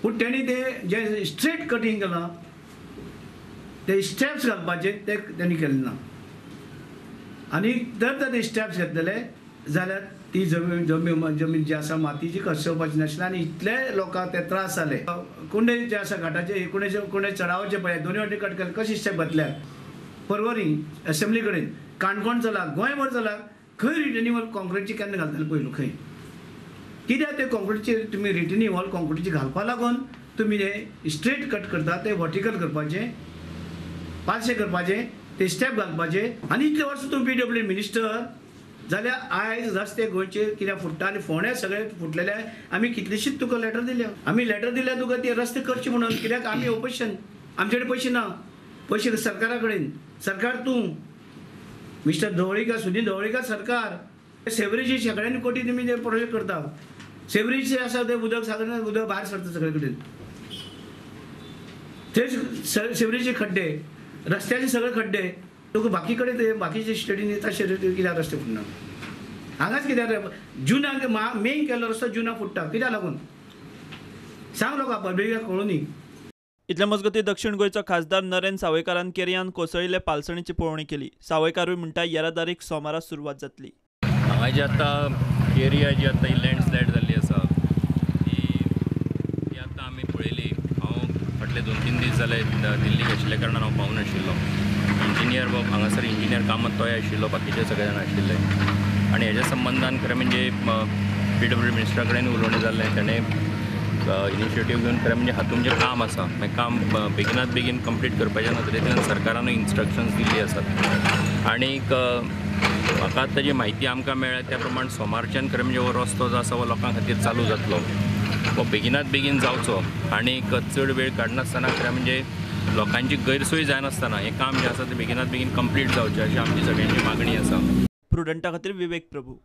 पूण तेणी ते जे स्ट्रेट कटींग केलां ते स्टेप्स घालपाचे ते तेणी केले ना. आनी जर ते स्टेप्स घेतलेले जाल्यार ती जमीन जमीन जमीन जी आसा मातीची कसोवपाची नाशिल्ली आनी इतले लोकांक ते त्रास जाले. कुंडे जे आसा घाटाचे कुंडे कुंडे चडावचे पळय दोनूय वाटेन कट केले, कशी स्टेप घातल्या. परवरी एसेंब्ली कडेन, काणकोण चला, गोंयभर चला, खंय रिटर्निंग वॉल कॉन्क्रिटची केन्ना घालतले पयलू खंय? कित्याक ते कॉन्क्रिटची तुमी रिटर्निंग वॉल कॉन्क्रिटची घालपा लागून तुमी हे स्ट्रेट कट करता, ते वर्टिकल करपाचें, पालशें करपाचें, ते स्टेप घालपाचे. आनी इतले वर्सां तुमी पीडब्ल्यू मिनिस्टर जाल्यार आयज रस्ते गोंयचे कित्याक फुट्टा आनी फोंड्या सगळे फुटलेले. आमी कितलीशीच तुका लेटर दिल्या, आमी लेटर दिल्या तुका ते रस्ते करचे म्हणून. कित्याक आमी ओपोजिशन, आमचे कडेन पयशे ना, पयशे सरकारा कडेन. सरकार तूं मिस्टर ढवळीकर, सुनील ढवळीकर सरकार, सेवरेजी शेंकड्यांनी कोटी तुमी ते प्रोजेक्ट करता. सेवरेज आसा ते उदक सगळें उदक भायर सरता सगळे कडेन, ते सेवरेजे खड्डे, रस्त्याचे सगळे खड्डे. तुका बाकी कडेन ते बाकीचे स्टेटींनी तशे कित्याक रस्ते फुटना? हांगाच कित्याक जुनाक मेन केल्लो रस्तो जुनाक फुट्टा कित्याक लागून? सांग लोकांक, पब्लिकाक कळूं न्ही. इतल्या मजगतीं दक्षिण गोंयचो खासदार नरेंद्र सावयकारान केरयान कोसळिल्ले पालसणीची पळोवणी केली. सावयकारूय म्हणटा येरादारीक सोमारा सुरवात जातली. हांगा जी आतां एरिया जी आतां ही लँडस्लायड जाल्ली आसा ती आतां आमी पळयली. हांव फाटले 2-3 दीस जाले दिल्लीक आशिल्ल्या कारणान हांव पावून आशिल्लो. इंजिनियर बाब हांगासर इंजिनियर कामत तोय आशिल्लो, बाकीचे सगळे जाण आशिल्ले. आनी हेज्या संबंदान खरें म्हणजे पीडब्ल्यू मिनिस्टरा कडेन उलोवणें जाल्लें. ताणें इनिशिएटीव घेवन खरें म्हणजे हातूंत जें काम आसा हें काम बेगिनात बेगीन कंप्लीट करपाच्या नदरेंतल्यान सरकारानूय इन्स्ट्रक्शन्स दिल्ली आसात. आनीक म्हाका आतां जी म्हायती आमकां मेळ्ळ्या त्या प्रमाण सोमारच्यान खरें म्हणजे हो रस्तो जो आसा हो लोकां खातीर चालू जातलो, हो बेगिनात बेगीन जावचो आनीक चड वेळ काडनासतना खरें म्हणजे लोकांची गैरसोय जायनासतना हें काम जें आसा तें बेगिनात बेगीन कंप्लीट जावचें अशी आमची सगळ्यांची मागणी आसा. प्रुडंटा खातीर विवेक प्रभू.